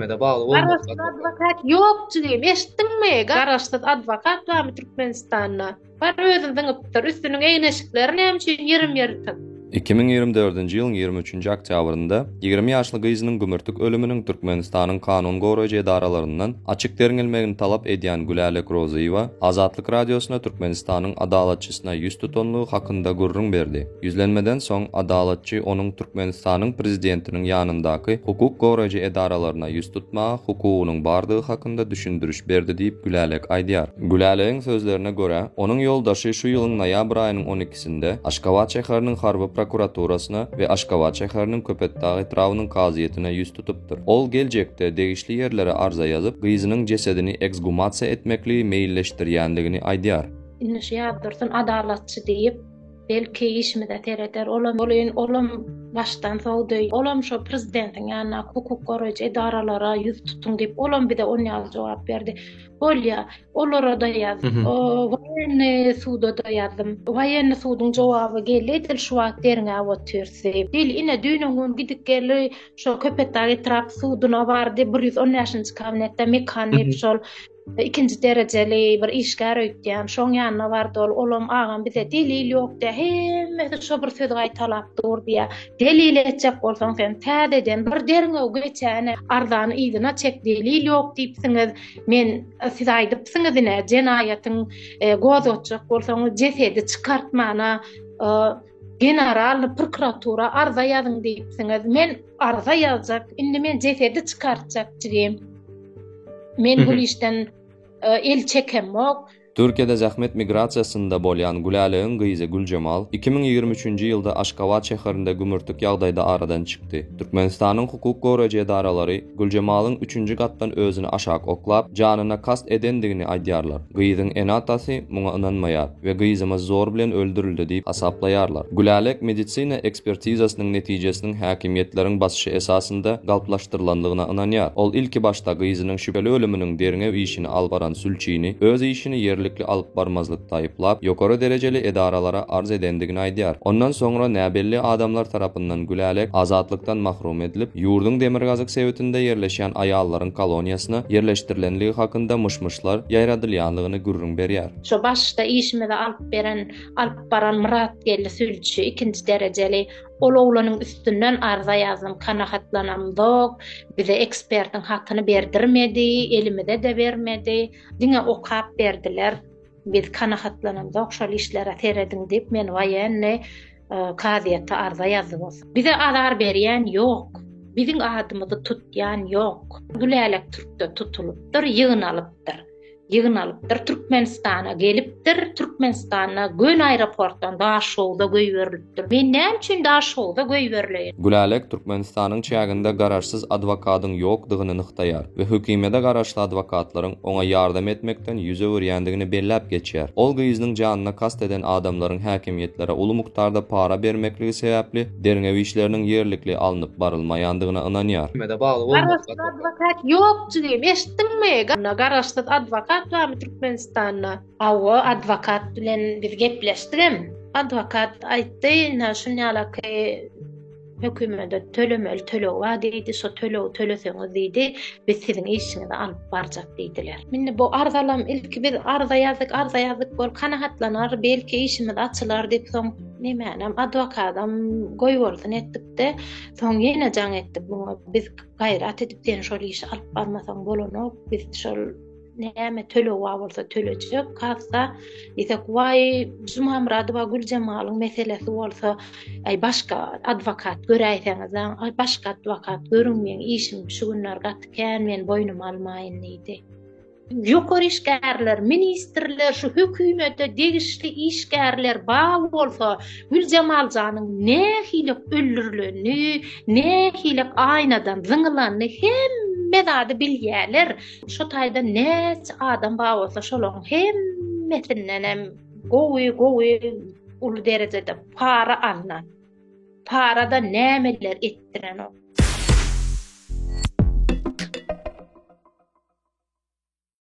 Hökümete bagly bolmadyk Garaşsyz adwokat ýok jigim, eşitdiňmi? Garaşsyz adwokat barmy Türkmenistanda? Bar özüni zyňypdyr. Üstüniň egin-eşikleri näme üçin ýirim-ýyrtyk? 2024-nji ýylyň 23-nji oktýabrynda 20 ýaşly gyzynyň gümürtik ölüminiň Türkmenistanyň kanun goraýjy edaralaryndan açyk derňelmegini talap edýän Gülälek Rozyýewa Azatlyk Radiosyna Türkmenistanyň Adalatçysyna ýüz tutanlygy hakynda gürrüň berdi. Ýüzlenmeden soň Adalatçy onuň Türkmenistanyň Prezidentiniň ýanyndaky hukuk goraýjy edaralaryna ýüz tutmaga hukugynyň bardygy hakynda düşündiriş berdi diýip Gülälek aýdýar. Gülälegiň sözlerine görä, onuň ýoldaşy şu ýylyň noýabr aýynyň on ikisinde Aşgabat şäheriniň harby prokuraturasyna we Aşgabat şäheriniň Köpetdag etrabynyň kazyýetine ýüz tutupdyr. Ol geljekde degişli ýerlere arza ýazyp, gyzynyň jesedini eksgumasiýa etmekligi meýilleşdirýändigini aýdýar. Indi şu ýazdyrsyn adalatçy diýip. Belki işimize sereder. Olam welin olam başdan sowdy. Olam şo prezidentiň ýanyndaky hukuk goraýjy edaralara ýüz tutuň diýip, olam bize on ýaly jogap berdi. Bolýa, olara-da ýaz. Woýennyý suda-da ýazdym. Woýennyý suduň jogaby geldi, edil şu wagt derňäp otyrys diýip. Dil ine düýn-öň gün gidip geldi, şo Köpetdag etrap suduna bardy, 115-nji kabinetde Mekan diýip şol Ikinji derejeli bir işgär öýtýän, şoň ýanyna bardy ol, olam agam bize delil ýok diýýär, hemmesi şo bir sözi gaýtalap dur diýýär. Delil etjek bolsaň sen täzeden bir derňew geçäýene, arzany yzyna çek, delil ýok diýipsiňiz, men siz aýdypsyňyz ine jenaýatyň gozgatjak bolsaňyz jesedi çykartmana generalny prokuratura arza ýazyň diýipsiňiz, men arza ýazjak, indi men jesedi çykartjak jigim. Men bu işden e, el çekemok. Türkiýede zähmet migrasiýasynda bolýan Gülälegiň gyzy Güljemal 2023-nji ýylda Aşgabat şäherinde gümürtik ýagdaýda aradan çykdy. Türkmenistanyň hukuk goraýjy edaralary Güljemalyň üçünji gatdan özüni aşak oklap, janyna kast edendigini aýdýarlar. Gyzyň ene-atasy muňa ynanmaýar we gyzymyz zor bilen öldürildi diýip hasaplaýarlar. Gülälek medisina ekspertizasynyň netijesiniň häkimiýetleriň basyşy esasynda galplaşdyrylandygyna ynanýar. Ol ilki başda gyzynyň şübheli ölüminiň derňew işini alyp baran sülçini öz işini ýerlikli alyp barmazlykda aýyplap, ýokary derejeli edaralara arz edendigini aýdýar. Ondan soňra näbelli adamlar tarapyndan Gülälek azatlykdan mahrum edilip, ýurduň demirgazyk sebitinde ýerleşýän aýallaryň koloniýasyna ýerleşdirilenligi hakynda myş-myşlar ýaýradylýanlygyny gürrüň berýär. Şo başda işimizi alyp beren, alyp baran Myratgeldi sülçi, ikinji derejeli, ol oglanyň üstünden arza ýazdym, kanagatlanamzok, bize ekspertiň hatyny berdirmedi, elimize-de bermedi, diňe okap berdiler. Biz kanagatlanamzok şol işlere serediň diýip, men woýennyý kazyýete arza ýazdyk. Bize azar berýän ýok. Biziň adymyzy tutýan ýok. Gülälek türkde tutulypdyr, ýygnalypdyr. Ýygnalypdyr, Türkmenistana gelipdir, Türkmenistanda göni aeroportdan Daşhowuza goýberilipdir. Men näme üçin Daşhowuza goýberileýin? Gülälek Türkmenistanyň çäginde garaşsyz adwokadyň ýokdugyny nygtaýar we hökümede garaşly adwokatlaryň oňa ýardam etmekden ýüz öwürýändigini belläp geçýär. Ol gyzynyň janyna kast eden adamlaryň häkimiýetlere uly mukdarda para bermekligi sebäpli derňew işleriniň ýerlikli alnyp barylmaýandygyna ynanýar. Hökümete bagly bolmadyk Garaşsyz adwokat ýok jigim, eşitdiňmi? Garaşsyz adwokat barmy Türkmenistanda? Hawa, adwokat bilen biz gepleşdigem. Adwokat aýtdy, ine şunýalaky Hökümede tölemeli töleg bar diýdi, şo tölegi töleseňiz diýdi, biz siziň işiňizi alyp barjak diýdiler. Indi bu arzalam ilki biz arza ýazdyk, arza ýazdyk bol kanagatlanar, belki işimiz açylar diýip soň nemänem adwokadam goýbolsun etdikde, soň ýene jaň etdik muňa biz gaýrat edip sen şol işi alyp barmasaň bolanok, biz şol Näme töleg bar bolsa tölejek, kassa diýsek, waý, Jumamyradowa Güljemalyň meselesi bolsa, aý başga adwokat göräýseňiz, aý başga adwokat görüň, meň işim şu günler gaty kän, men boýnuma almaýyn diýdi. Ýokary işgärler, ministrler, şu hökümete degişli işgärler bar bolsa, Güljemaljanyň nähili öldürilenini, nähili aýnadan zyňylanyny hemme zady bilýärler. Şo taýda näçe adam bar bolsa şolaryň hemmesindenem gowy gowy uly derejede para alnan. Parada nämeler etdirenok.